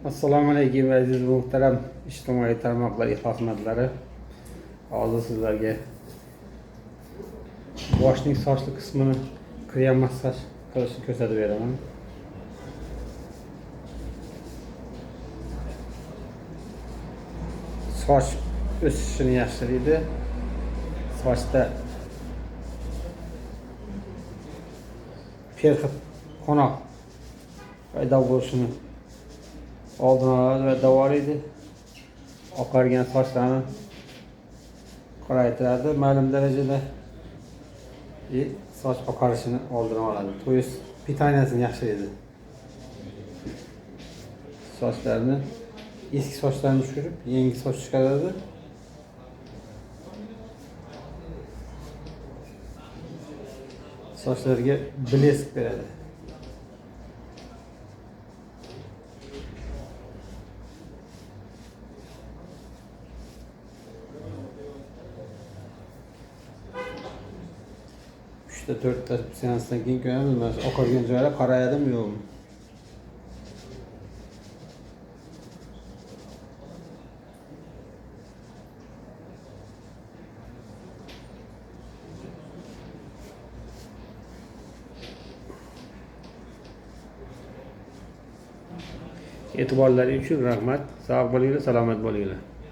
Assalomu alaykum aziz muhtaram ijtimoiy tarmoqlar ixlosmandlari. Hozir sizlarga boshning sochli qismini krem massaj qilishni ko'rsatib beraman. Soch o'sishini yaxshilaydi. Sochda perxit qonoq paydo bo'lishini oldini oladi va davolaydi. Oqargan sochlarni qoraytiradi ma'lum darajada. Soch oqarishini oldini oladi. То есть питаниясini yaxshilaydi. Sochlarni, eski sochlarni tushirib, yangi soch chiqaradi. Sochlarga blesk beradi. Uchta to'rtta seansdan keyin ko'ramiz, mana shu oqargan joylar qorayadimi yo'qmi. E'tiborlaring uchun rahmat. Sog' bo'linglar, salomat bo'linglar.